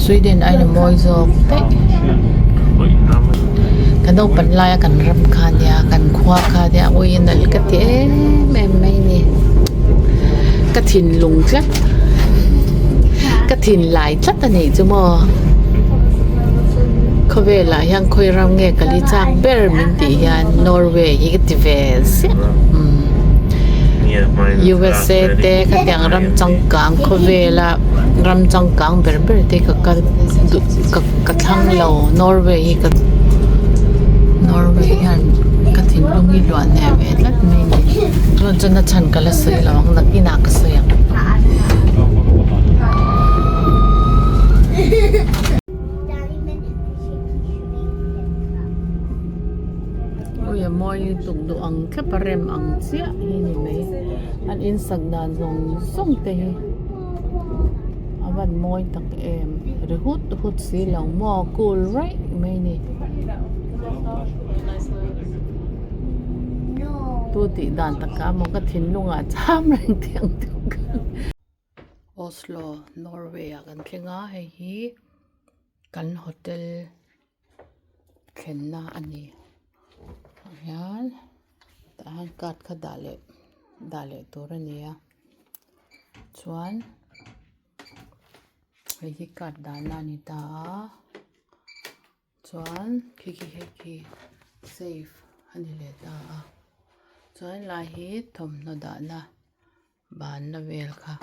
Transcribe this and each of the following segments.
Sweden aiin a mawi zawk daih. Ka naupan laia kan ram kha nia kan khua kha nia ui nalh ka ti em em mai a ni. Ka thinlung tlat ka thinlai tlat a nih chu maw. Khawvelah hian khawi ram nge ka li chak ber min tih hian Norway hi ka ti ve ziah umm USA te khatiang ram changkang khawvela ram changkang ber ber te ka kal duh ka ka thlang lo Norway hi ka Norway hian ka thinlung hi luah hneh ve tlat mai a ni chuan chuan a chhan ka la sawi lo ang nakinah ka sawi ang. Ui a mawi lutuk duh ang thlap a rem ang chiah hi ni mai an insak dan zawng zawng te hi a van mawi tak em ri hut hut si lo maw cool raih mai a ni tu tih dan takah maw ka thinlungah cham reng tih ang deuh kha Oslo Norway ah kan thleng a hei hi kan hotel thlenna a ni ah hian tah hian card kha dah leh dah leh tur a ni a chuan hei hi card dahna a ni ta a chuan khi khi hei khi safe a ni leh ta a chuan helai hi thawmhnaw dahna banna vel kha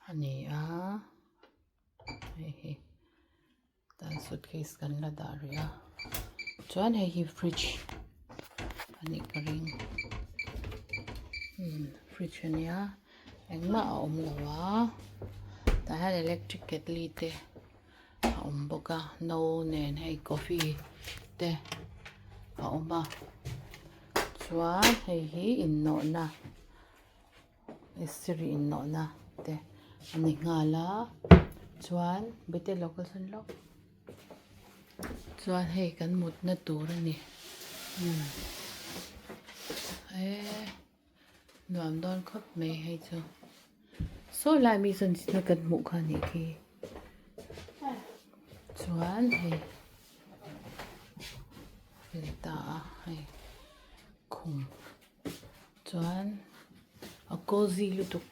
a ni a hei hi tan suitcase kan la dah rih a chuan hei hi fridge a nih ka ring umm fridge a nia engmah a awm lo a tah hian electric kettle te a awm bawk a no nen hei coffee te a awm a chuan hei hi innawhna mistiri innawhna te a ni nghal a chuan bete lo kal sawn lawk chuan hei kan mutna tur a ni umm eee nuam dawn khawp mai hei chu saw lai mi sawn kan hmuh kha a nih khi chuan hei ni ta a hei khum. Chuan a cozy lutuk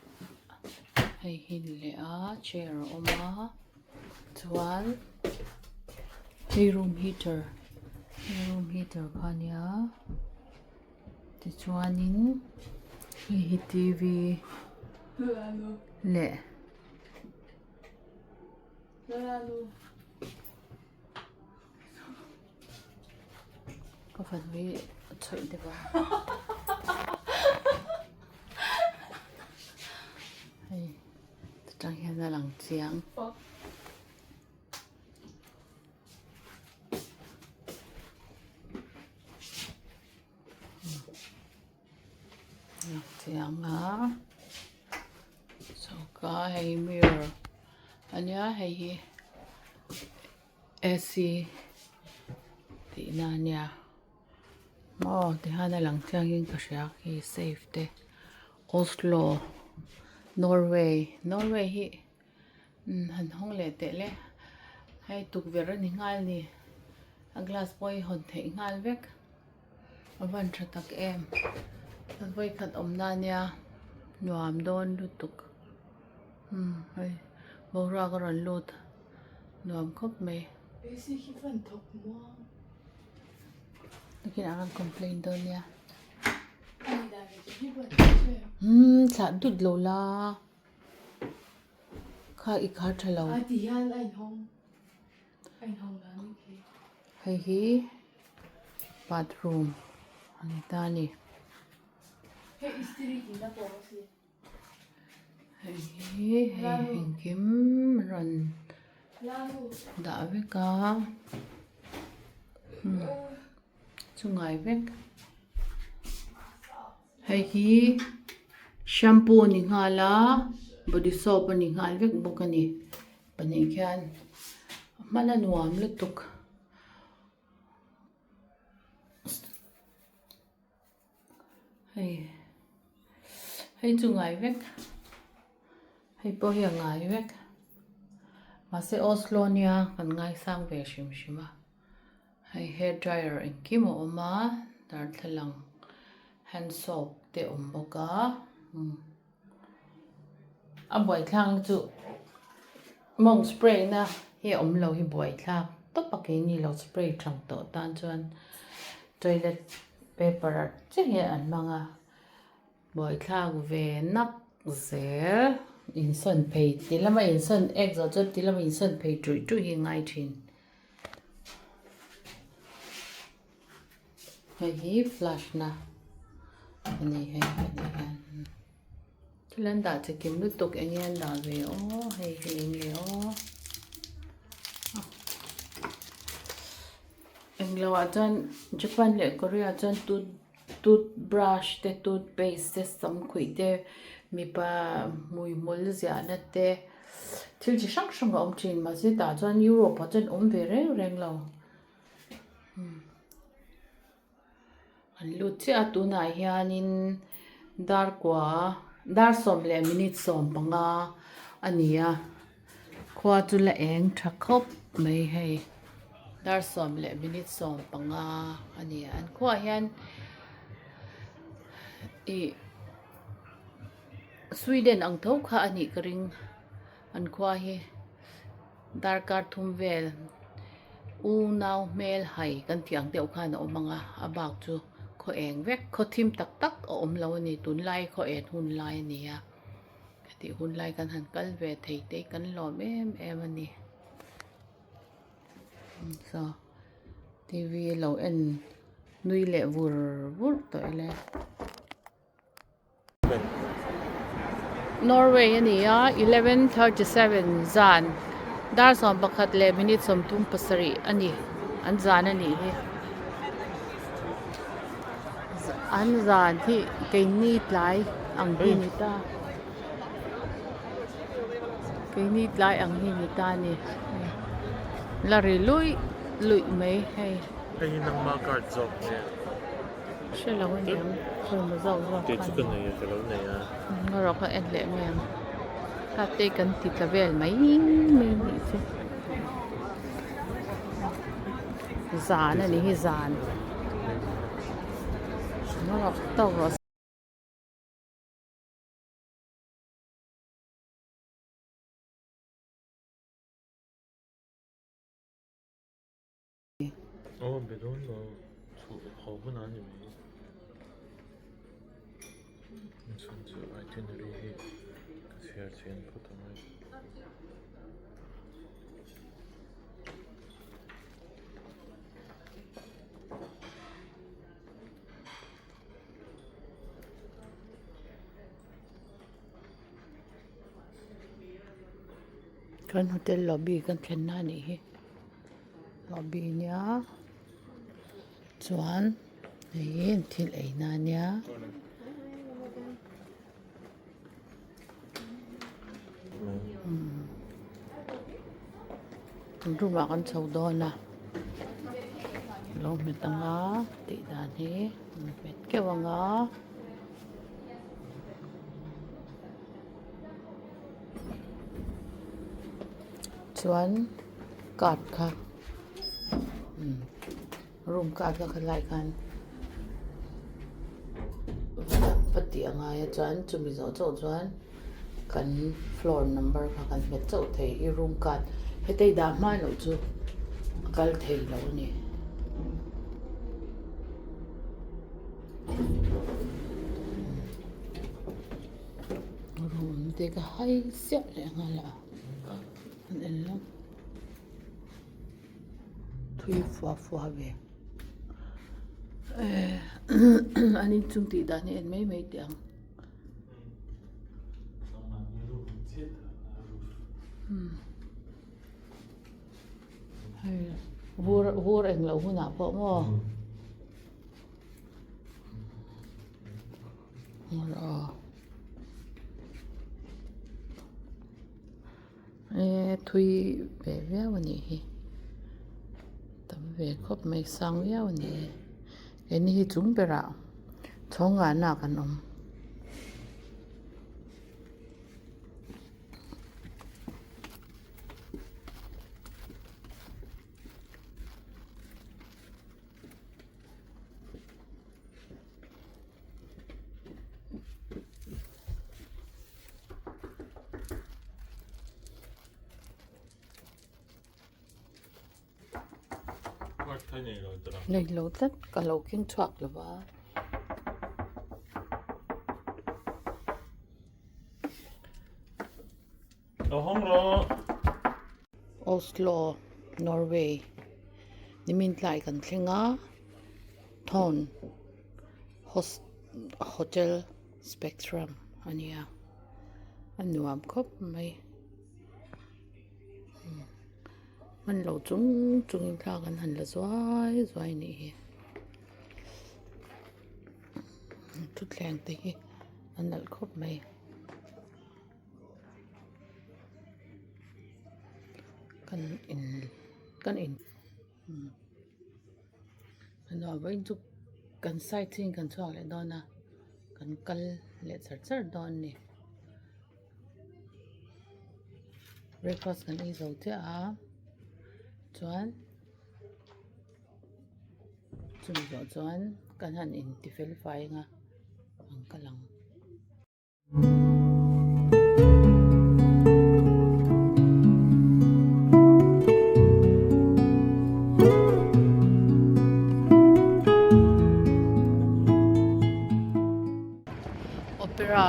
hei hi ni leh a chair a awm a chuan hei room heater hei room heater kha a nia tichuanin hei hi t v leh. Ka fanu hi a chhawih deuh a hei chutah hian a lang chiang lang chiang a choka hei mirror ania hei hi. A c tih na ania aw tihian a lang chiang in ka hria khi safe te Oslo Norway Norway hi umm han hawng leh teh le hei tukverh a ni nghal a ni a glass pawh hi hawn theih nghal vek a van tha tak em vawikhat awm na ania nuam dawn lutuk umm hei boruak a rawn lut. Nuam khawp mai. AC khi fan thawk muang. Nakin ah kan complain dawn nia. Ani dan ve chu hi fan thawk chu em. Hmm thlah dut lo la. Kha i khar tha lo. A ti hian a inhawng a inhawng dan ni khi. Hei hi bathroom a ni ta a ni. Hei istiri tihna pawh a si. Hei hi hei engkim rawn dah vek a chungai vek hei hi shampoo a ni nghal a body soap a ni nghal vek bawk a ni pahnih khian hman a nuam lutuk. Hei hei chu ngai vek hei pawh hi a ngai vek. Mahse Oslo nia kan ngaisang ve hrim hrim a. Hei hair dryer engkim a awm a darthlalang hand soap te a awm bawk a a buaithlak na chu mawng spray na hi a awm lo hi buaithlak tawp a keini lo spray thang tawh tan chuan toilet paper chiah hi an hmang a. Buaithlak ve nak zel insawn phei ti lama insawn ek zawh chuan ti lama insawn phei ṭuih ṭuih hi a ngai ṭhin. Hei hi flash na a ni hei heti hian thil an dah chikim lutuk eng nge an dah ve aw hei hi eng nge aw englo ah chuan Japan leh Korea chuan tut. Toothbrush te toothpaste te samkhuih te mipa hmuihmul ziahna te thil chi hrang hrang a awm thin mahse tah chuan Europe ah chuan awm ve reng reng lo an lut chiah a tunah hianin dar kua dar sawm leh minute 15 a ni a. Khua chu la eng tha khawp mai hei dar sawm leh minute 15 a ni a an khuaah hian ih Sweden ang tho kha a nih ka ring an khua hi darkar thum vel u nau hmel hai kan tih ang deuh khan a awm ang a a bak chu khaw eng vek khaw thim tak tak a awm lo a ni tunlai khaw en hun lai a ni a. Tih hun lai kan han kal ve thei te hi kan lawm em em a ni. Saw tv lo en nui leh vur vur tawh ila. Norway a ni a 11:37 zan dar 11 leh minute 37 a ni an zan a nih hi. An zan hi keini tlai ang hi ni ta keini tlai ang hi ni ta a ni la ri luih luih mai hei. Hei hi nangma card zawk nge? Hre lo a niang khawi maw zawk zawk kha. Kei chu ka nei a ka lo nei a. Ngarawh ka en leh mai ang. Card te kan ti tla vel mai mai nih chu. Zan a ni hi zan Kan hotel lobby kan thlenna a nih hi lobby nia chuan hei hi thil eina a nia. Room ah kan chho dawn a lo hmet ang a tih dan hi an hmet keuh ang a. Chuan card kha room card kha khalai khan va tih a ngai a chuan chumi zawh chauh chuan kan floor number kha kan hmet chauh thei i room card heta i dah hma loh chu a kal thei lo a ni. Room te ka hai siah leh nghal a an en lawk. Thui fua fua ve eh an inchung tih dan hi en mai mai teh ang hei vur vur englo hunah pawh maw. Eee thui ve viau a nih hi tam ve khawp mai sang viau a nih hi keini hi chung berah chhawng ngahna kan awm. Kha nei lo tawh. Nei lo tlat ka lo keng chhuak lo va. Lo hawng rawh. Oslo, Norway nimin tlai kan thleng a, Thon Hotel Spectrum a nia, a nuam khawp mai. Hman lo chung chungin thla kan han la zuai zuai a nih hi. Thutthleng te hi a nalh khawp mai. Kan in kan in a nuam vawiin chu kan side chin kan chhuak leh dawn a kan kal leh char char dawn a ni. Breakfast kan ei zo chiah a chuan chumi zawh chuan kan han inti fel fai ang a an kal ang. Opera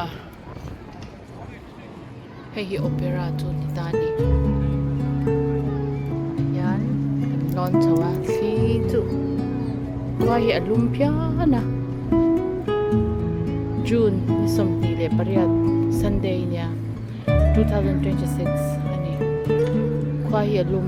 hei hi opera chu ni ta a ni hian kan lawn chho a thli chu khua hi a lum phian a june ni 28 sunday nia 2026 a ni khua hi a lum.